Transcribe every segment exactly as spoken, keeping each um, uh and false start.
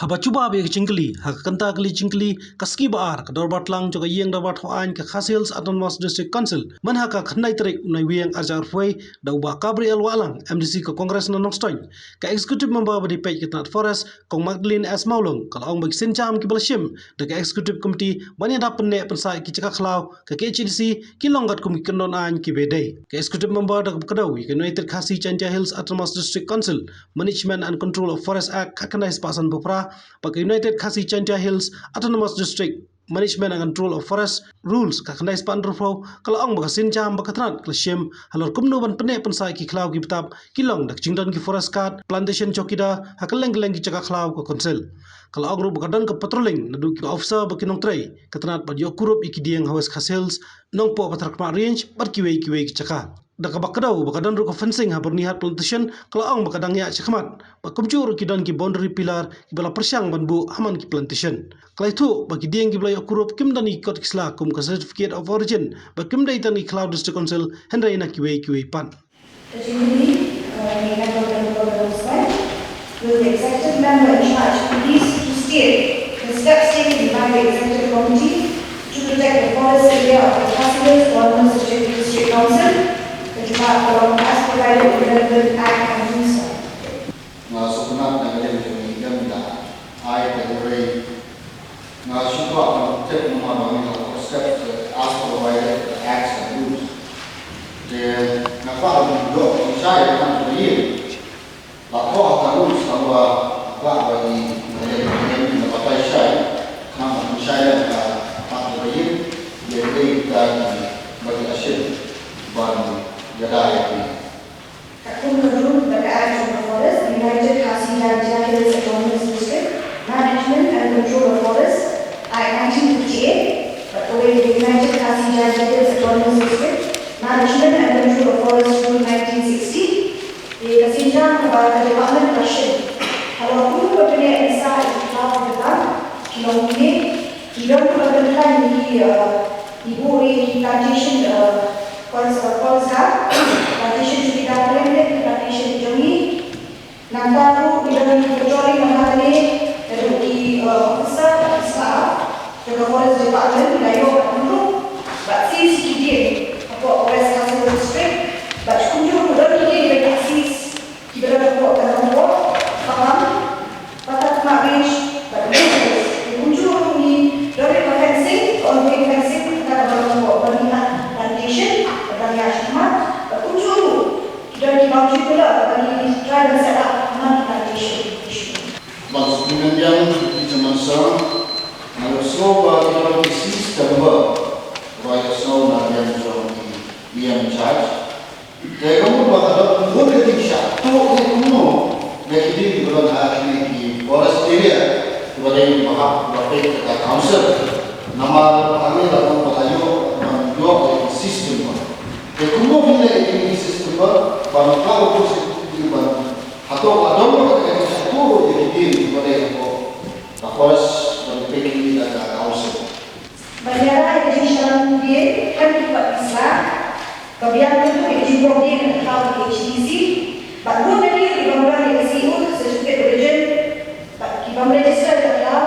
Haba jubab ïa ka jingkylli ha ka kynta kylli jingkylli ka sngi ba ar, ka dorbar tlang jong ka ïing dorbar thaw aiñ ka Khasi Hills Autonomous District Council, mynha ka khyndai tarik u Naiwieng arhajar arphew wei, da u Bah Gabriel Wahlang, M D C ka Congress na Nongstoiñ, ka Executive Member ba dei peit ka tnat Forest, Kong Magdalene S Mawlong, ka la ong ba ki sienjam kiba la shim da ka Executive Committee ban ïada pynneh pynsaid ki jaka khlaw ka K H A D C ki long katkum ki kyndon aiñ kiba dei. Ka Executive Member da kaba kdew ïa ka United Khasi Jaintia Hills Autonomous District Council Management and Control of Forest Act khatkhyndai spah sanphew phra bad ka United Khasi Jaintia Hills Autonomous District Management and Control of Forest Rules khatkhyndai spah hynriewphew ka la ong ba ka sienjam ba ka tnat ka la shim halor kumno ban pynneh pynsaid ki khlaw ki btap ki long da ka jingdon ki forest guard, plantation chowkidar ha kylleng kylleng ki jaka khlaw ka Council. Ka la ong ruh ba ka don ka patrolling naduh ki officer bad ki nongtrei ka tnat ban ïoh kurup ïa ki dieng ha West Khasi Hills, Nongpoh Patharkhmah Range bad kiwei kiwei ki jaka. Da kaba kdew ba ka don ruh ka fencing ha Byrnihat Plantation, ka la ong ba ka dang ïaid shakhmat bad kumjuh ruh ki don ki boundary pillar kiba la pyrshang ban buh ha man ki plantation. Ka la ïathuh ba ki dieng kiba la ïoh kurup kim don ïa ki kot ki sla kum ka Certificate of Origin bad kim dei tang na ki khlaw District Council hynrei na kiwei kiwei pat. Ka jingkylli, uh, ngi ka don ka don ka don. Will the executive member in charge please to state the steps taken by the executive committee to protect the forest area of the Khasi Hills Autonomous District District Council? Ka jubab ka long as provided in relevant act and rules. Nga sngewtynnat na ka liang jong ngi, ngi la ai ka jingkylli. Nga shu kwah ban tip namar ba ngi la step as provided the acts and rules. Te nga kwah ban ïoh pynshai ha ka ïing. La thoh ha ka rules tangba nga kwah ba ngi, ngi, ngi, ngi batai shai. Khnang ba pynshai ha ka ïing. Ïa dei kita ki ba ki la shim ban ïada ïa ki. Katkum ka rule bad ka Act jong ka Forest, United Khasi Jaintia Hills Autonomous District, Management and Control of Forest, Act nineteen fifty-eight, bad kawei ka United Khasi Jaintia Hills Autonomous District, Management and Control of Forest Rule nineteen sixty. Te ka sienjam kaba ka department ka shim halor kumno ban pynneh pynsaid ïa ki khlaw ki btap ki long kumne. Ki don kiba pynkhlaiñ ïa ki, uh, ki buh ïa ki plantation, uh, Forest, uh, Forest Guard, plantation chowkidar, khlem khlem ki plantation jong ngi. Nangta ruh ngi don ki patrolling man ha kane naduh ki, uh, officer, ki staff jong ka Forest Department, ngi la ïoh ban pynrung bad seize ïa ki dieng hapoh West Khasi Hills District. Bad kumjuh ruh don ki dieng ba ngi la seize kiba don hapoh ka Nongpoh, Pahang, Patharkhmah Range bad West Hills. Kumjuh ruh ngi don ka fencing, ka ongoing fencing kata kaba long hapoh Byrnihat Plantation kaba dang ïaid shakhmat. Bad kumjuh ruh ki don ki boundary pillar kaba ngi try ban set up ha man ki plantation. Ban supplement biang, ki chairman sir, nga la sngew ba ki don ki system ba, ba ïa sngew na biang jong ki E M in charge. Te ka mut ba ka dang bun ka jingshah tuh ne kumno na ki ding kiba don ha kine ki forest area kiba dei ba hap ba peit da ka council. Namar hangne la ong ba la ïoh ban ïoh ïa ki system ba. Te kumno phi leh ïa kine ki system ba ban pynlong ïa ki ban hato ka don ba ka jingshah tuh ïa ki ding kiba dei hapoh ka forest ban peit da ka council. Ban ïada ïa ka jingshah tuh ïa ki, khlem ki kot ki sla. Ka biang ka tuh ïa ka jingpynbeit ka khlaw ka H D C. Bad bun na ki ki bym don ïa ka C O, Certificate of Origin, bad ki bym register ïa ka khlaw,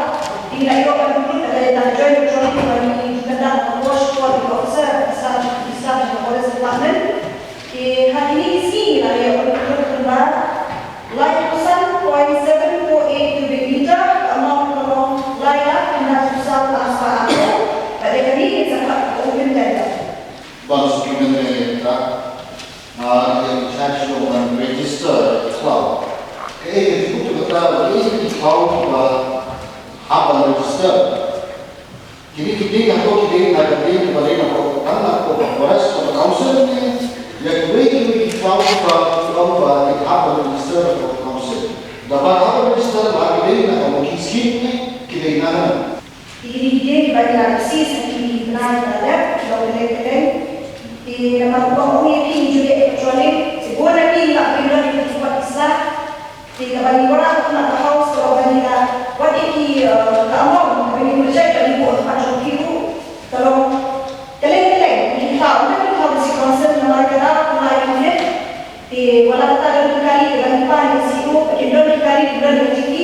ki la ïoh ban pynlut ïa ka dei tang joint patrolling ba ngi ju kyndang ha ka por sha por ïa ki officer, ki staff, ki staff jong ka Forest Department. Te ha kine ki sngi ngi la ïoh ban pynlut kumba laiphew san point seven four eight cubic meter, ka amount ka long lai lak khyndai phew saw spah arphew. Bad ïa kane ngin sa khot ka open tender. Ban supplement ïa kata, ah, ïa ka charge jong ban register ïa ki khlaw. Kaei ka jingkut jong kata, kaei ki khlaw kiba hap ban register. Kine ki ding hato ki ding na ka ding kiba dei na ka, tang na ka forest ka council ne ïa kiwei kiwei ki khlaw kiba ki ong ba ki hap ban register ka council. Da ba hap ban register ba ki dei na ka working scheme ne ki dei na Te kine ki ding kiba ngi la seize ha kine ki bnai ba la dep, ki long kylleng kylleng. Te namar ba ong ïa phi ngi ju leh patrolling, te bun na phi ngi la pynlong ïa ki kot ki sla. Te kaba ngi wanrah na ka House, kaba ngi la wad ïa ki, eh, ka amount kaba ngi pyrshang ba ngi buh ha ka jong phi ruh, ka long kylleng kylleng. Ngi thaw, ngi thaw District Council namar ka dei ka lai ki minit. Te wat la katta don ki kali kiba ngi pan ïa ka C O, ki don ki kali, ki don ki kali.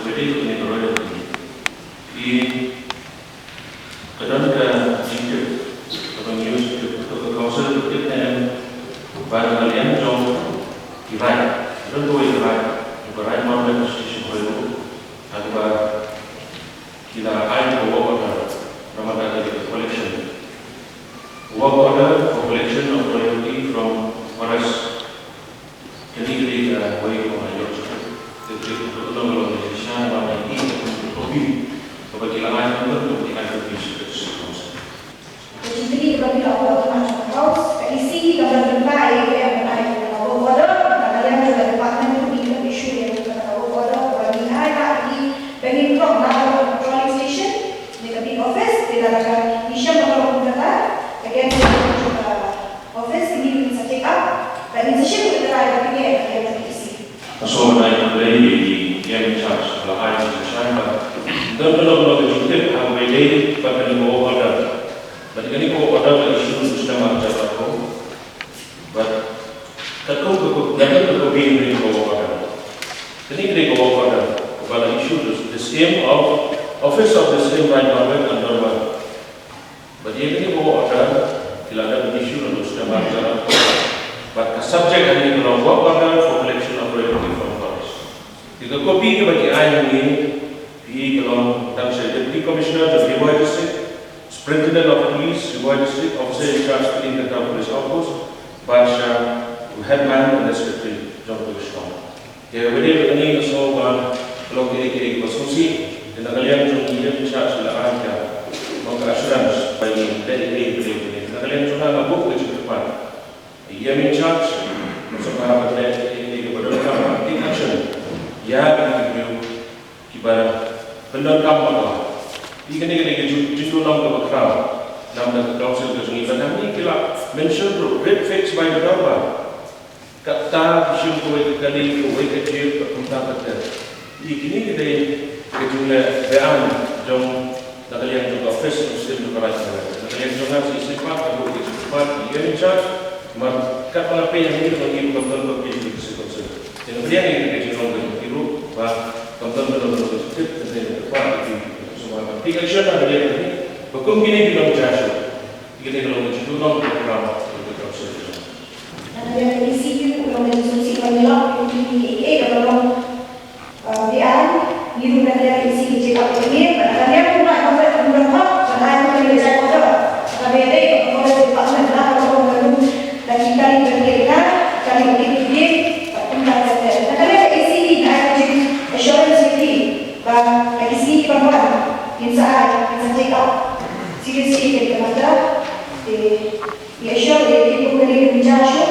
Committee, kane ka roi da kane. Ki ka don ka jingtip, ka ban use ka, ka council ka tip ne em, ba na ka liang jong ki raid, ka don kawei ka raid, ka raid Mawryngkneng Constituency hoi ruh, ha kaba ki la ai ka work order, namar ka dei ka collection. Work order for collection of royalty from forest. Kane ka dei kawei kaba nga ïoh shuh. Ka dei ka long ka long ka Namar ïa ki, ïa ki copy kaba ki la ai, namar ba ki ai copy sha ka District Council. Ka jingkylli kaba ki la wan na ka House, ka E C ka ban pynpaw ïa ka em ban ai ka work order na ka liang jong ka department, ka issue ïa ka work order kaba ngi ai ba ngi, ba ngi block na ka patrolling station ne ka beat office, te lada ka ngi shem ka long kumta, again ka office ngi sa take up, ba ngi sa shem ka try ba ngi ka E C. Ka shu ban ai khublei ïa i E M in charge ba la ai suggestion ba don kano kano ka jingtip ha kaba ïadei bad kane ka work order. Bad kane ka work order ka issue sdang ha ka jaka ko. Bad katkum ka, katkum ka copy ïa kane ka work order. Kane ka work order kaba la issue to the same of office of the same Raid Marwet and Dorbar. Bad ïa kane ka work order ki la dep issue na u sdang ha ka jaka. Bad ka subject kane ka long work order for collection of royalty from forest. Te ka copy kaba ki ai hangne, phi i ka long tang sha Deputy Commissioner jong Ri Bhoi District, Superintendent of Police Ri Bhoi District, Officer in Charge Pyndentyngka Police Outpost, bad sha u Headman and Secretary jong ka Shillong. Te kaba ïadei bad kane nga sngew ba ka long kaei kaei kaba sngewsih, te na ka liang jong ngi, ngi sngewsih la ai ka, long ka assurance ba ngi leh kaei kaei kaba dei. Na ka liang jong nga, nga buh ka jingkyrpad ïa i E M in charge, mynta ba haba leh kaei kaei kaba donkam, take action ïa ki briew kiba pyndonkam bakla. Te kane ka dei ka jing, jingduhnong kaba khraw. Namar ka Council ka jong ngi, ba hangne ki la mention ruh rate fixed by the Dorbar. Kata ki shim kawei ka kali, kawei ka jied, ka kumta ka ter. Ïa kine ki dei ka jingleh be-aiñ jong, na ka liang jong ka Office of Civil Rights. Na ka liang jong nga, sa shisien pat nga buh ka jingkyrpad ïa i E M in charge, namar katba nga peit hangne, nga ngeit ba kam don ba peit ïa ka District Council. Te nga pdiang ïa ka jinglong ka jong ki ruh ba kam don ba don ba peit, te nga kyrpad ïa ki, sngewbha ban take action ha ka liang hangne ba kum kine ki long jia shuh. Kine ki long ki jingduhnong kaba khraw ïa ka Council. Na ka liang ka E C ki ruh ka long ka jingsngewsih ba ngi lap ïa kine kiei kiei kaba long, eh, be-aiñ, ngi ruh na ka liang ka E C ki check up ïa kine, bad na ka liang kumba kumba kumba kumba kumba kumba kumba kumba check up. Kaba ïadei bad ka Forest Department, na ka long ka long ka ki kali ba ki ïa, kali ba ki ïa, bad kumta kumta. Na ka liang ka E C ki ai ka jing assurance ïa ki ba ka E C ki ban wan, kin sa ai, kin sa check up seriously ïa ka matter. Te ngi assure ïa ki kum kane ka jia shuh,